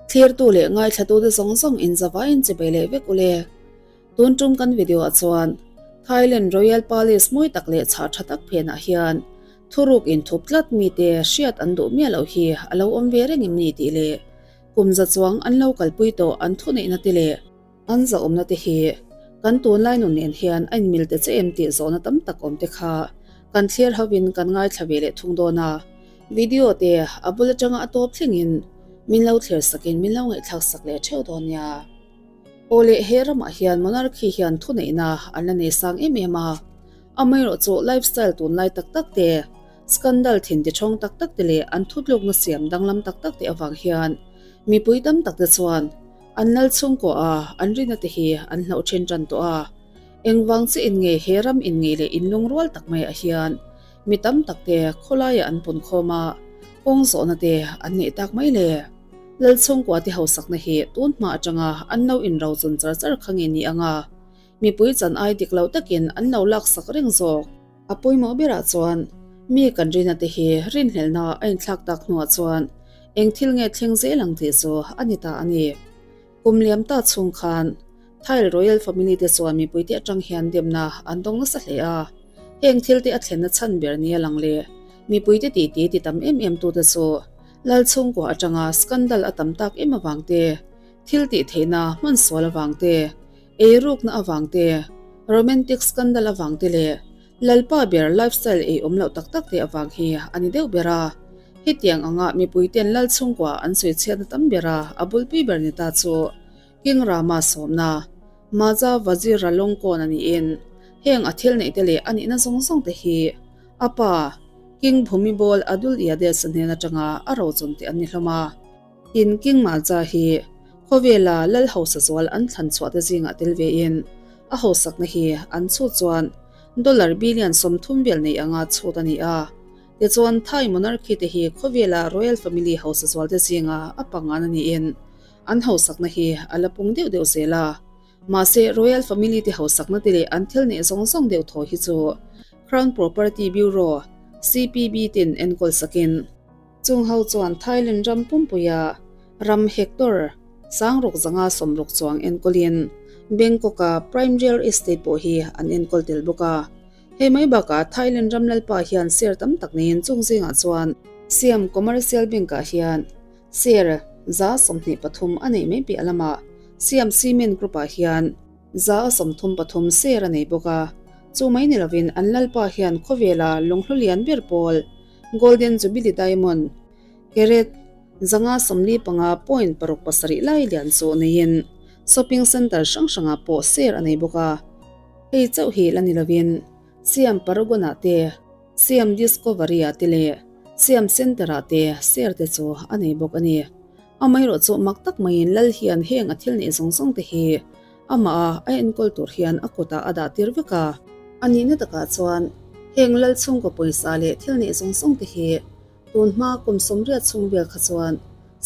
Thlirtu leh ngaithlatute zawng zawng inzavaiin chibei leh vek ule. Tun tum kan video ah chuan Thailand Royal Palace mawi tak leh chhah tha tak phenah hian thuruk inthup tlat mite hriat an duh miah loh hi a lo awm ve reng em ni tih leh kum za chuang an lo kalpui tawh an thuneihna te leh an zahawmna te hi kan tunlai nun nen hian a inmil te che em tih zawhna tam tak awm te kha kan thlir hovin kan ngaithla ve leh thung dawn a. Video te a bul atanga a tawp thlengin min lo thlir sakin min lo ngaihthlak sak leh theuh dawn nia. Aw leh he ramah hian monarchy hian thuneihna an la nei sang em em a, amaherawhchu lifestyle tunlai tak tak te, scandal thin ti thawng tak tak te leh an thutlukna siam danglam tak tak te avang hian mipui tam tak te chuan an lal chhungkaw a an rina te hi an hlauh then tan tawh a. Engvang che in nge he ram in ngei leh inlungrual tak maiah hian mi tam tak te khawlaiah an pun khawm a, kawng zawhna te an neih tak mai le? Lal chhungkua te hausakna hi tun hma atanga an lo inro chun char char kha nge ni anga mipui chan ai dik lo takin an lo laksak reng zawk. A pawimawh berah chuan mi kan rina te hi rinhlelhna a inthlak tak hnuah chuan eng thil nge thleng zel ang tih chu a ni ta a ni. Kum liam ta chhung khan Thai Royal Family te chuan mipuite atang hian demna an dawng nasa hle a. Heng thil te a thlenna chhan ber nia lang leh mipuite titi ti tam em em tute chu Lal chhungkua atanga scandal a tam tak em avang te, thil tih theihna hman sual avang te, eirukna avang te, romantic scandal avang te leh Lalpa ber lifestyle ei awm loh tak tak te avang hi a ni deuh ber a. Hetiang anga mipui ten Lal chhungkua an sawi chhiatna tam ber a, a bulpui ber ni ta chu King Rama sawmna, Maja Vajiralongkorn a niin heng a thil neih te leh a nihna zawng zawng te hi a pa King Bhumibol Adulyadej hnen atanga a rochun tih an ni hlawm a. Tin, King Maja hi khawvela lal hausa zual an thlan chhuah te zingah tel vein a hausakna hi an chhut chuan dollar billion 30 vel nei anga chhut a ni a. Tichuan, Thai monarchy te hi khawvela royal family hausa zual te zinga a pangan a niin an hausakna hi a la pung deuh deuh zel a. Mahse, Royal Family te hausakna te leh an thil neih zawng zawng deuh thaw hi chu Crown Property Bureau, CPB, ten enkawl sakin, chung ho chuan Thailand ram pumpuia ram hectare 660 chuang enkawlin Bangkok-a Prime Real Estate pawh hi an enkawl tel bawk a. Hei mai bakah Thailand ram lalpa hian share tam tak neiin chung zingah chuan Siam Commercial Bank-ah hian Share 23 a neih mai piah lamah Siam Cement Group-ah hian 33 share a nei bawk a. Chu mai ni lovin an lalpa hian khawvela lunghlu lian ber pawl Golden Jubilee Diamond carat 545.67 lai lian chu neiin shopping centre hrang hrangah pawh share a nei bawk a. Hei chauh hi la ni lovin Siam Paragon-ah te, Siam Discovery-ah te leh Siam Center-ah te share te chu a nei bawk a ni. Amaherawhchu mak tak maiin Lal hian heng a thil neih zawng zawng te hi amah a a enkawl tur hian a kutah a dah tir vek a. A nihna takah chuan heng Lal chhungkaw pawisa leh thil neih zawng zawng te hi tun hma kum 80 chhung vel kha chuan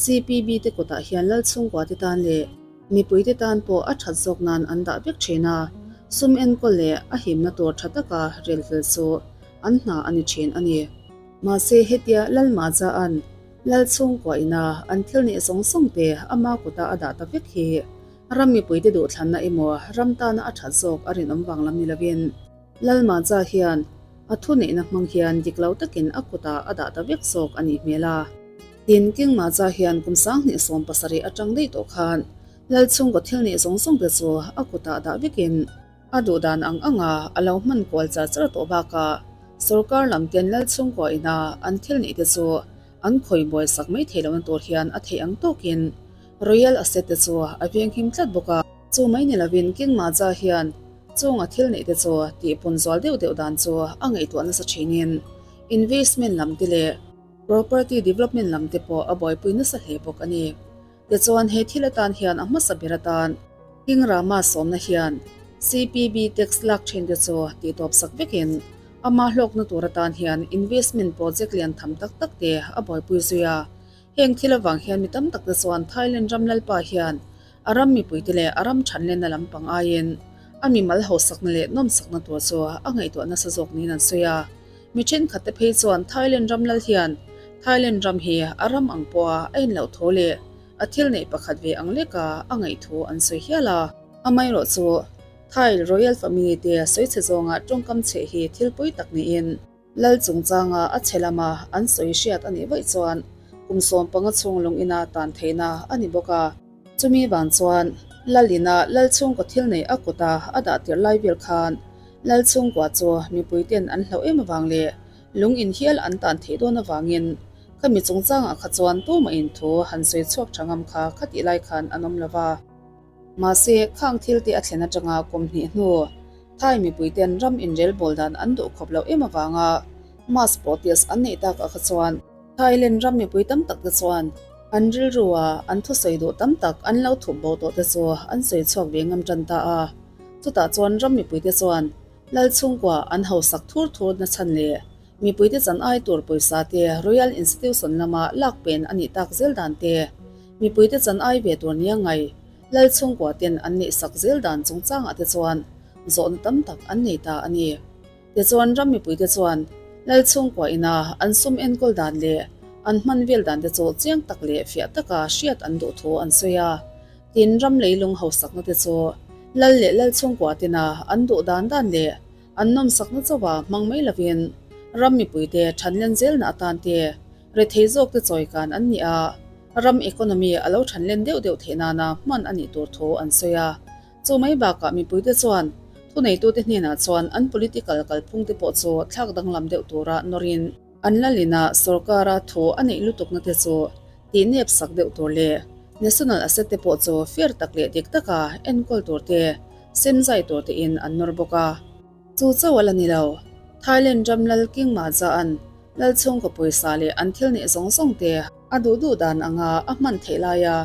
CPB te kutah hian Lal chhungkua te tan leh mipui te tan pawh a that zawk nan an dah vek thin a, sum enkawl leh a himna tur tha taka relfel chu an hna a ni thin a ni. Mahse hetia Lal Mahja'an Lal chhungkua ina an thil neih zawng zawng te ama kuta a dah ta vek hi ram mipuite duhthlanna emaw ram tana a that zawk a rinawm vang lam ni lovin Lal Mahja hian a thuneihna hmang hian dik lo takin a kutah a dah ta vek zawk a nih hmel a. Tin, King Mahja hian kum 2017 atang daih tawh khan Lal chhungkaw thil neih zawng zawng te chu a kutah dah vekin a duh dan ang anga a lo hman kual char char tawh bakah sorkar lam ten Lal chhungkua ina an thil neih te chu an khawi buai sak mai thei lohna tur hian a theih ang tawkin Royal Asset te chu a venghim tlat bawk a. Chu mai ni lovin King Mahja hian chung a thil neih te chu tihpun zual deuh deuh dan chu a ngaihtuah nasa thinin investment lam te leh property development lam te pawh a buaipui nasa hle bawk a ni. Tichuan he thil atan hian a hmasa ber atan King Rama sawmna hian CPB tax lak thin te chu tihtawp sak vekin ama hlawkna tur atan hian investment project lian tham tak tak te a buaipui zui a. Heng thil avang hian mi tam tak te chuan Thailand ram lalpa hian a ram mipuite leh a ram thanlenna lampang aiin a mimal hausakna leh nawmsakna tur chu a ngaihtuah nasa zawk niin an sawi a. Mi thenkhat te phei chuan Thailand ram lal hian Thailand ram hi a ram ang pawha a inloh tho leh. a thil neih pakhat ve ang leka a ngaih thu an sawi hial a. Amaherawhchu, Thai Royal Family te sawichhe zawnga tawngkam chheh hi thil pawi tak niin, Lal chungchanga a chhe lama an sawi hriat a nih vaih chuan kum 15 chhung lung ina tan theihna a ni bawk a. Chumi vang chuan Lal ina Lal chhungkaw thil nei a kuta a dah tirh lai vel khan Lal chhungkua chu mipui ten an hlauh em avang leh lung in hial an tan theih dawn avangin khami chungchangah kha chuan tumah in thu han sawi chhuak tha ngam kha khatih lai khan an awm lova. Mahse, khang thil te a thlen atanga kum hnih hnu, Thai mipuiten ram inrelbawl dan an duh khawp loh em avanga mass protest an neih takah kha chuan Thailand ram mipui tam tak te chuan an rilrua an thusawi duh tam tak an lo thup bo tawh te chu an sawi chhuak ve ngam tan ta a. Chutah chuan ram mipuite chuan Lal chhungkua an hausak thur thur na chhan leh mipuite chan ai tur pawisa te Royal Institution lama lak pen a nih tak zel dan te, mipuite chan ai ve tur nia ngai Lal chhungkua ten an neih sak zel dan chungchangah te chuan zawhna tam tak an nei ta a ni. Tichuan ram mipuite chuan Lal chhungkua ina an sum enkawl dan leh an hman vel dan te chu chiang tak leh fiah taka hriat an duh thu an sawi a. Tin, ram leilung hausakna te chu Lal leh Lal chhungkua tena an duh dan dan leh an nawmsakna chauha hmang mai lovin ram mipuite thanlen zelna atan te rethei zawk te chawikan an ni a, ram economy a lo thanlen deuh deuh theih nana hman a nih tur thu an sawi a. Chu mai bakah mipuite chuan thuneitute hnenah chuan an political kalphung te pawh chu thlak danglam deuh tura nawrin an lalina sorkara thu a neih lutukna te chu tih nep sak deuh tur leh national asset te pawh chu fair tak leh dik taka enkawl tur te sem zai tur tein an nawr bawk a. Chu chauh a la ni lo, Thailand ram lal King Maja-a'n lal chhungkaw pawisa leh an thil neih zawng zawng te a duh duh dan anga a hman theih laia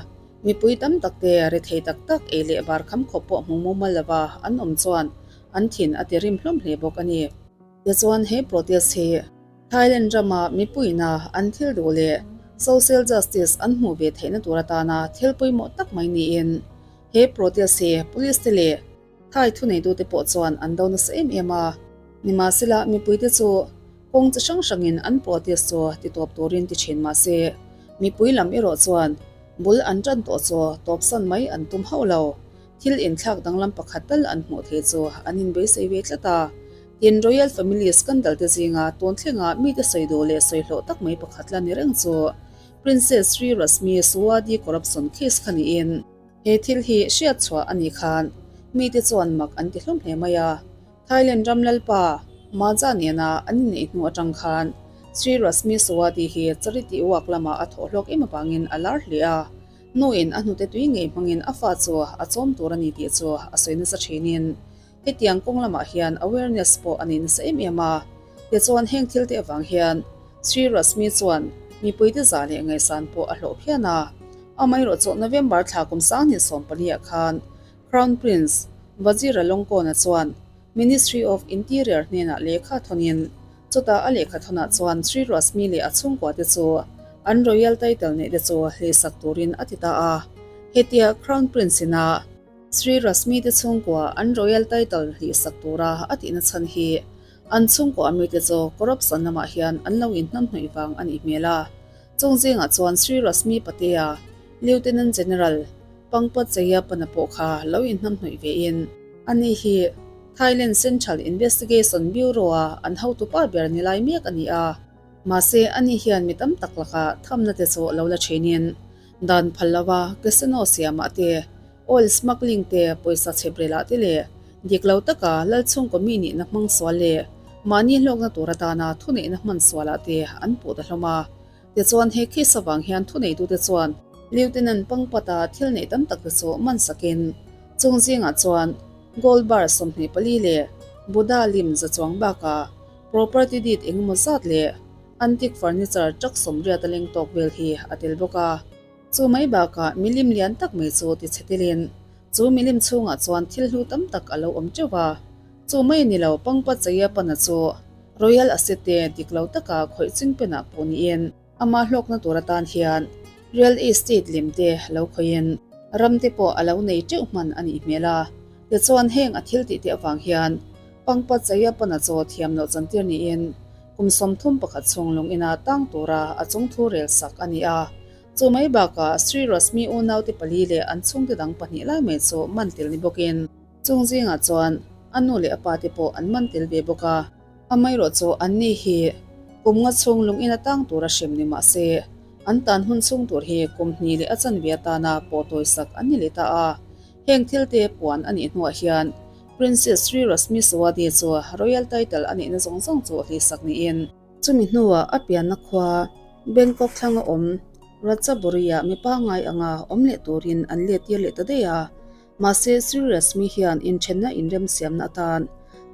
mipui tam tak te rethei tak tak ei leh bar kham khawp pawh hmu mumal lova an awm chuan an thin a ti rim hlawm hle bawk a ni. Tichuan he protest hi Thailand rama mipuiina an thil duh leh social justice an hmuh ve theihna tur atana thil pawimawh tak mai niin he protest hi police te leh Thai thuneitute pawh chuan an do nasa em em a. Nimahsela mipuite chu kawng chi hrang hrangin an protest chu titawp turin ti thin mahse mipui lam erawh chuan bul an tan tawh chu tawpsan mai an tum hauh lo. Thil inthlak danglam pakhat tal an hmuh theih chu an inbeisei ve tlat a. Tin, Royal Family scandal te zinga tun thlenga mite sawi duh leh sawi hlawh tak mai pakhat la ni reng chu Princess Sri Rasmi Suwadi corruption case kha niin, he thil hi hriat chhuah a nih khan mite chuan mak an ti hlawm hle mai a. Thailand ram lalpa Maja nena an inneih hnu atang khan Sri Rasmi Suwadi hi charity work lamah a thawh hlawk em avangin a lar hle a. Nuin a hnute tui ngei hmangin a fa chu a chawm tur a ni tih chu a sawi nasa thinin hetiang kawng lamah hian awareness pawh a nei nasa em em a. Tichuan heng thil te avang hian Sri Rasmi chuan mipuite zah leh ngaihsan pawh a hlawh phian a. Amaherawhchu chu November thla kum 2014 ah khan Crown Prince Vajiralongkorn-a chuan Ministry of Interior hnenah lehkha thawnin Chutah a lehkha thawnah chuan Sri Rasmi leh a chhungkua te chu an royal title neih te chu hleisak turin a ti ta a. Hetia Crown Prince ina Sri Rasmi te chhungkua an royal title hlihsak tura a tihna chhan hi an chhungkua mite chu corruption lamah hian an lo inhnamhnawih vang a nih hmel a. Chung zingah chuan Sri Rasmi Patea, Lieutenant General Pangpat Chayapana pawh kha lo inhnamhnawih vein ani hi Thailand Central Investigation Bureau-a an hotupa ber ni lai mek a ni a. Mahse, ani hian mi tam tak lakah thamna te chu lo la thinin, dan phal lova casino siamah te, oil smuggling te, pawisa chheprelah te leh dik lo taka lal chhungkaw mi nihna hmang sual leh mahni hlawkna tur atana thuneihna hman sualah te an puh ta hlawm a. Tichuan, he case avang hian thuneitute chuan Lieutenant Pangpata thil neih tam tak te chu man sakin, chung zingah chuan Gold bar 24 leh Buddha lim za chuang bakah property deed engemaw zat leh antique furniture truck 80 a leng tawk vel hi a tel bawk a. Chu mai bakah milim lian tak mai chu ti chhe telin chu milim chhungah chuan thil hlu tam tak a lo awm teuh a. Chu mai ni lo Pangpat Chayapana chu Royal Asset te dik lo taka khawih ching penah pawh niin Ama hlawkna tur atan hian real estate lem te lo khawiin ram te pawh a lo nei teuh hman a nih hmel a. Tichuan heng a thil tih te avang hian Pangpat Chayapana chaw thiam loh chantir niin kum 31 chhung lung ina tang tura a chungthu rel sak a ni a. Chu mai bakah Sri Rasmi unaute pali leh an chhungte dang pahnih lai mai chu man tel ni bawkin chung zingah chuan a nu leh a pa te pawh an man tel ve bawk a. Amaherawhchu anni hi kum nga chhung lungin a tang tur a hrem ni mah se an tan hun chhung tur hi kum hnih leh a chanve atana pawh tawisak an ni leh ta a. Heng thil te puan a nih hnuah hian Princess Sri Rasmi Sawadi chu Royal Title a nihna zawng zawng chu hlihsak niin, chumi hnuah a pianna khua Bangkok thlanga awm Ratchaburi-ah mi pangngai anga awm leh turin an let tir leh ta daih a. Mahse, Sri Rasmi hian inthenna inremsiamna atan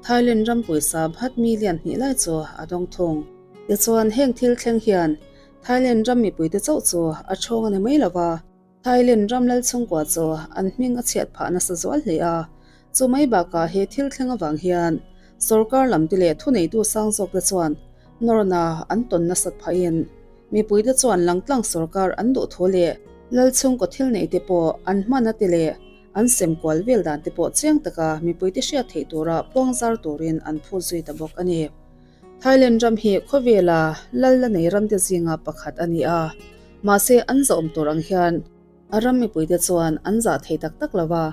Thailand ram pawisa bhat million hnih lai chu a dawng thung. Tichuan, heng thil thleng hian Thailand ram mipuite chauh chu a thawng a ni mai lo va. Thailand ram lal chhungkua chu an hming a chhiat phah nasa zual hle a, chu mai bakah he thil thleng avang hian sorkar lam te leh thuneitu sang zawk te chuan nawrna an tawn nasat phahin mipui te chuan langtlang sorkar an duh thu leh lal chhungkaw thil neih te pawh an hman a te leh an sem kual vel dan te pawh chiang taka mipui te hriat theih tura puangzar turin an phut zui ta bawk a ni. Thailand ram hi khawvela lal la nei ramte zinga pakhat a ni a, mahse an zahawm tur ang hian a ram mipuite chuan an zah thei tak tak lo a,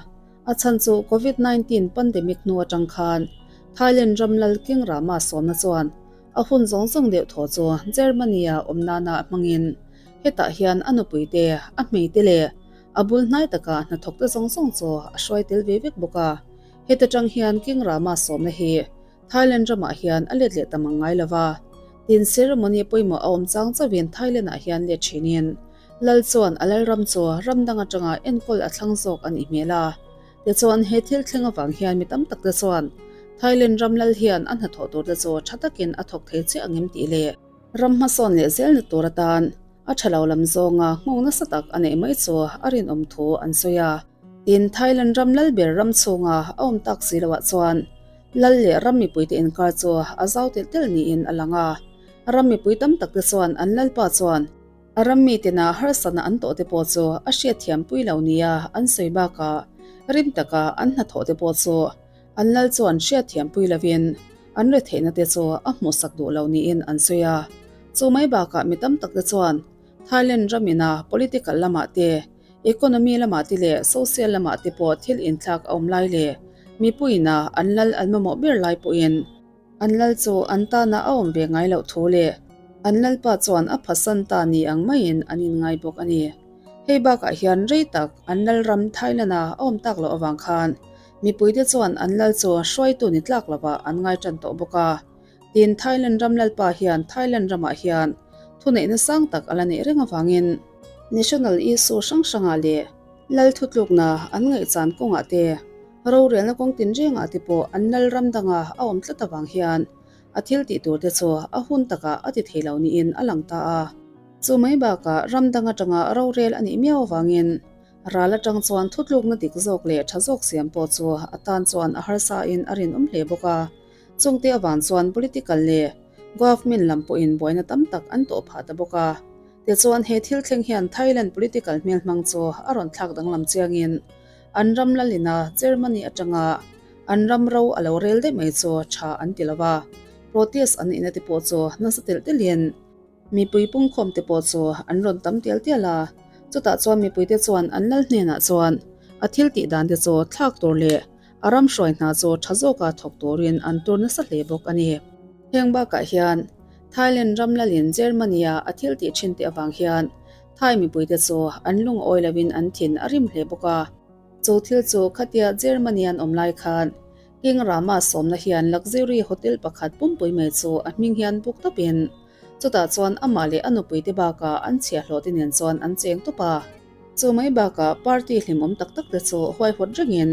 a chhan chu Covid 19 pandemic hnu atang khan Thailand ram lal King Rama sawmna chuan a hun zawng zawng deuh thaw chu Germany-a awm nana hmangin hetah hian a nupuite, a hmeite leh a bul hnai taka hnathawkte zawng zawng chu a hruai tel ve vek bawk a, heta tang hian King Rama sawmna hi Thailand ramah hian a let leh ta mang ngai lo va, tin ceremony pawimawh a awm chang chauhin Thailand-ah hian let thinin Lal chuan a lalram chu ram dang atanga enkawl a thlang zawk a nih hmel a. Tichuan he thil thleng avang hian mi tam tak te chuan Thailand ram lal hian a hnathawh tur te chu tha takin a thawk thei chiah angem tih leh ram hmasawn leh zelna tur atan a tha lo lam zawnga nghawng nasa tak a neih mai chu a rinawm thu an sawi a. Tin Thailand ram lal ber ram chhunga a awm tak si loah chuan Lal leh ram mipuite inkar chu a zau telh telh niin a lang a. Ram mipui tam takte chuan an lalpa chuan a ram mite-na harsatna an tawhte pawh chu a hriatthiampui lo nia an sawi bakah rim taka an hnathawhte pawh chu an lal chuan hriatthiampui lovin an retheihna te chu a hmuhsak duh lo niin an sawi a. Chu mai bakah mi tam takte chuan Thailand ramina political lamah te Economy lamah te leh social lamah te pawh thil inthlak a awm lai leh mipuiin a an lal an mamawh ber lai pawhin an lal chu an tana a awm ve ngai loh thu leh an lalpa chuan a phasan ta ni ang maiin an inngai bawk a ni. Hei bakah hian rei tak an lalram Thailand-a a awm tak loh avang khan mipuite chuan an lal chu hruaitu ni tlak lovah an ngai tan tawh bawk a. Tin, Thailand ram lalpa hian Thailand ramah hian thuneihna sang tak a la neih reng avangin, National issue hrang hrangah leh lal thutlukna an ngaihchan kawngah te, rorelna kawng tinrengah te pawh an lal ram danga a awm tlat avang hian a thil tih tur te chu a hun takah a ti thei lo niin a lang ta a. Chu mai bakah ram dang atanga rorel a nih miau avangin ral atang chuan thutlukna dik zawk leh tha zawk siam pawh chu a tan chuan a harsa in a rinawm hle bawk a. Chungte avang chuan political leh government lam pawhin buaina tam tak an tawh phah ta bawk a. Tichuan he thil thleng hian Thailand political hmelhmang chu a rawn thlak danglam chiangin an ram lalina Germany atanga an ram ro a lo rel daih mai chu tha an ti lo va, protest an nihna te pawh chu nasa telh telhin mipui pungkhawm te pawh chu an rawn tam tial tial a. Chutah chuan mipuite chuan an lal hnenah chuan a thil tih dan te chu thlak tur leh a ram hruai hna chu tha zawka thawk turin an tur nasa hle bawk a ni. Heng bakah hian Thailand ram lalin Germany-a a thil tih thin te avang hian Thai mipuite chu an lungawi loin an thin a rim hle bawk a. Chu thil chu khatia Germany an awm lai khan King Rama sawmna hian luxury hotel pakhat pumpui mai chu a hming hian buk tawpin chutah chuan amah leh a nupuite bakah an chhiahhlawh te nen chuan an cheng tawp a. Chu mai bakah party hlimawm tak tak te chu huaihawt rengin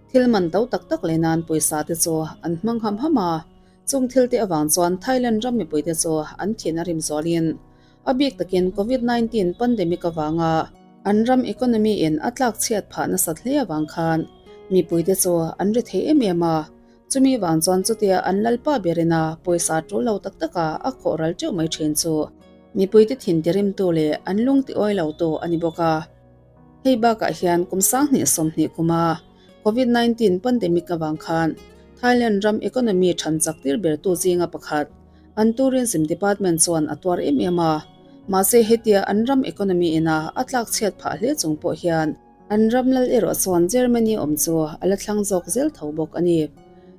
thil man to tak tak leh nan pawisa te chu an hmang ham ham a. Chung thil te avang chuan Thailand ram mipuite chu an thin a rim zualin a bik takin Covid 19 pandemic avanga an ram economy in a tlak chhiat phah nasat hle avang khan mipuite chu an ri thei em em a. Chumi vang chuan chutia an lalpa berina pawisa tul lo tak taka a khawh ral teuh mai thin chu mipuite thin tirimtu leh an lung tiawi lotu a ni bawk a. Hei bakah hian kum 2020 kuma Covid 19 pandemic avang khan Thailand ram economy than chak tir bertu zinga pakhat an tourism department chuan a tuar em em a. Mahse hetia an ram economy ina a tlak chhiat phah hle chung pawh hian an ram lal erawh chuan Germany awm chu a la thlang zawk zel tho bawk a ni.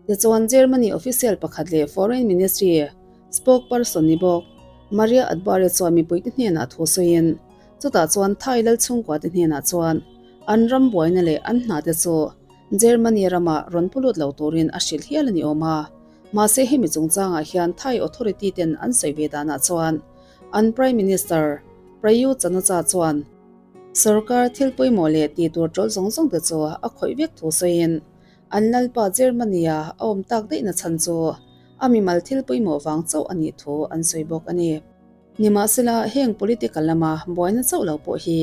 Tichuan Germany official pakhat leh Foreign Ministry spokesperson ni bawk Maria Adbare chuan mipuite hnenah thu sawiin chutah chuan Thai lal chhungkuate hnenah chuan an ram buaina leh an hnate chu Germany ramah rawn pu lut lo turin a hrilh hial a ni awm a. Mahse hemi chungchangah hian Thai authority ten an sawi ve danah chuan an Prime Minister Prayut Chan-o-cha chuan sorkar thil pawimawh leh tih tur ṭawlh zawng zawng te chu a khawih vek thu sawiin an lalpa Germany-a a awm tak daihna chhan chu a mimal thil pawimawh vang chauh a nih thu an sawi bawk a ni. Nimahsela heng political lama buaina chauh lo pawh hi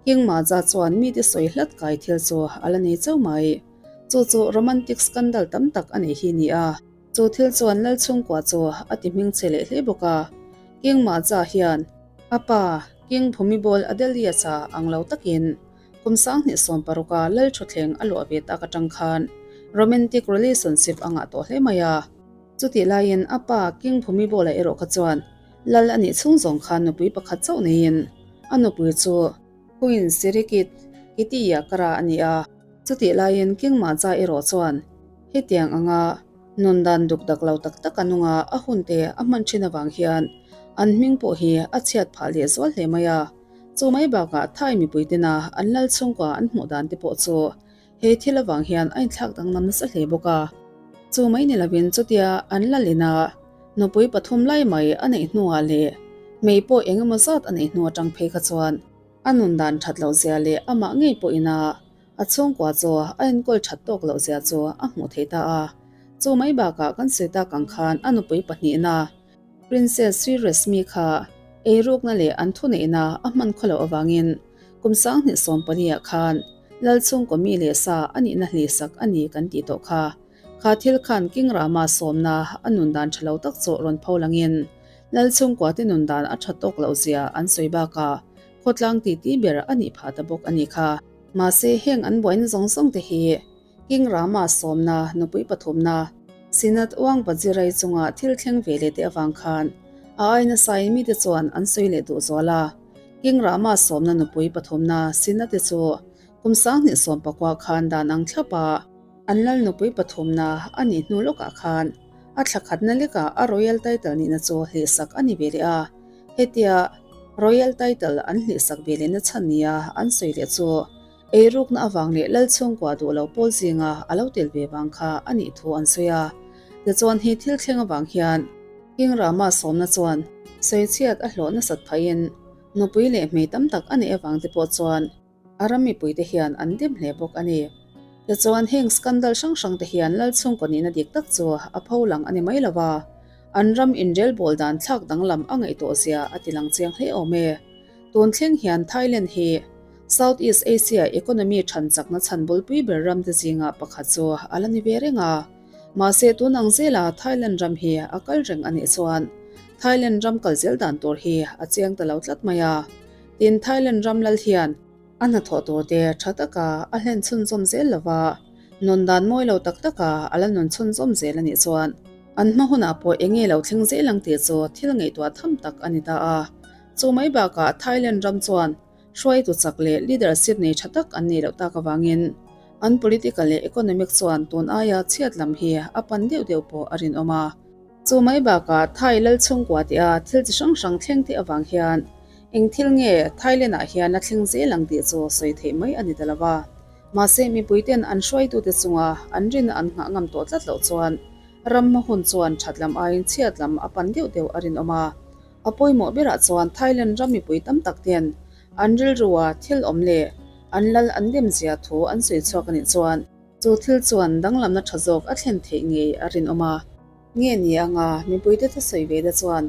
King Maja chuan mite sawi hlat kai thil chu a la nei chauh mai. Chu chu romantic scandal tam tak a nei hi ni a. Chu thil chuan Lalchhungkua chu a ti hmingchhe leh hle bawk a. King Maja hian a pa King Bhumibol Adulyadej ang lo takin kum 2016 a Lalthuthleng a luah ve tak atang khan romantic relationship a ngah tawh hle mai a. Chutih laiin a pa King Bhumibol-a erawh kha chuan Lal a nih chhung zawng khan nupui pakhat chauh neiin a nupui chu Queen Sirikit Kitiyakara a ni a. Chutih laiin King Maja erawh chuan hetiang anga nun dan duk dak lo tak tak a nunga a hunte a hman thin avang hian an hming pawh hi a chhiat phah leh zual hle mai a. Chu mai bakah Thai mipui tena an lal chhungkua an hmuh dan te pawh chu he thil avang hian a inthlak danglam nasa hle bawk a. Chu mai ni lovin chutia an lalin a nupui pathum lai mai a neih hnuah leh mei pawh eng emaw zat a neih hnu atang phei kha chuan a nun dan that loh zia leh amah ngei pawhin a a chhungkua chu a enkawl that tawk loh zia chu a hmuh theih ta a. Chu mai bakah kan sawi tak ang khan a nupui pahnihna Princess Sri Resmi kha eirukna leh an thuneihna a hman khaw loh avangin kum 2014 ah khan Lalchhungkaw mi leh sa a nihna hlihsak a ni kan tih tawh kha. Kha thil khan King Rama sawmna a nun dan tha lo tak chu rawn pho langin Lalchhungkua te nun dan a tha tawk loh zia an sawi bakah khawtlang titi ber a nih phah ta bawk a nih kha. Mahse heng an buaina zawng zawng te hi King Rama sawmna nupui pathumna Sinat Uang Bajirai chunga thil thleng ve leh te avang khan a ai nasain mite chuan an sawi leh duh zual a. King Rama sawmna nupui pathumna Sinat te chu kum 2019 khan dan ang thlap a. An lal nupui pathumna a nih hnu lawkah khan a thla khatna lekah a royal title nihna chu hlihsak a ni ve leh a. Hetia royal title an hlihsak ve lehna chhan nia an sawi leh chu eirukna avang leh lal chhungkua duh lo pawl zinga a lo tel ve vang kha a nih thu an sawi a. Tichuan he thil thleng avang hian King Rama sawmna chuan sawichhiat a hlawh nasat phahin nupui leh hmei tam tak a neih avang te pawh chuan A ram mipuite hian an dem hle bawk a ni. Tichuan heng scandal hrang hrang te hian lal chhungkaw nihna dik tak chu a pho lang a ni mai lo va, an ram inrel bawl dan thlak danglam a ngaihtuah zia a ti lang chiang hle awm e. Tun thleng hian Thailand hi South East Asia economy than chakna chhan bulpui ber ram te zinga pakhat chu a la ni ve reng a. Mahse tun ang zela Thailand ram hi a kal reng a nih chuan Thailand ram kal zel dan tur hi a chiang ta lo tlat mai a. Tin, Thailand ram lal hian a hnathawh turte tha taka a hlen chhunzawm zel lova, nun dan mawi lo tak taka a la nun chhunzawm zel a nih chuan an hma hunah pawh eng nge lo thleng zel ang tih chu thil ngaihtuah tham tak a ni ta a. Chu mai bakah Thailand ram chuan hruaitu chak leh leadership nei tha tak an nih loh tak avangin an political leh economic chuan tun aia chhiat lam hi a pan deuh deuh pawh a rinawm a. Chu mai bakah Thai lal chhungkua tia thil chi hrang hrang thleng te avang hian eng thil nge Thailand ah hian a thleng zel ang tih chu sawi theih mai a ni ta lo va. Mahse mipui ten an hruaitute chunga an rinna an nghah ngam tawh tlat loh chuan ram hma hun chuan that lam aiin chhiat lam a pan deuh deuh a rinawm a. A pawimawh berah chuan Thailand ram mipui tam tak ten an rilrua thil awm leh an lal an dem zia thu an sawi chhuak a nih chuan chu thil chuan danglamna tha zawk a thlen theih ngei a rinawm a. Nge ni anga mipuite thusawi ve te chuan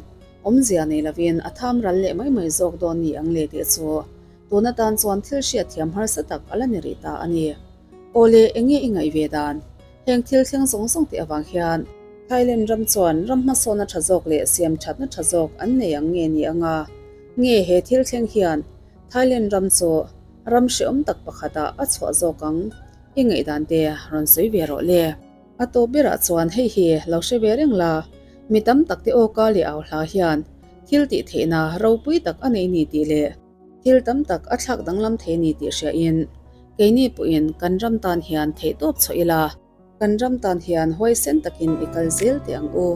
awmzia nei lovin a tham ral leh mai mai zawk dawn ni ang le tih chu tun atan chuan thil hriatthiam harsa tak a la ni rih ta a ni. Aw le, eng nge i ngaih ve dan? Heng thil thleng zawng zawng tih avang hian Thailand ram chuan ram hmasawnna tha zawk leh siam thatna tha zawk an nei ang nge ni anga? Nge he thil thleng hian Thailand ram chu ram hrehawm tak pakhatah a chhuah zawk ang? I ngaihdan te rawn sawi ve rawh le. A tawp berah chuan hei hi lo hre ve reng la, mi tam tak te awka leh au hla hian Thil tih theihna ropui tak a nei ni tih leh thil tam tak a thlak danglam thei ni tih hriain keini pawhin kan ram tan hian theihtawp chhuah ila, kan ram tan hian huaisen takin i kal zel teh ang u.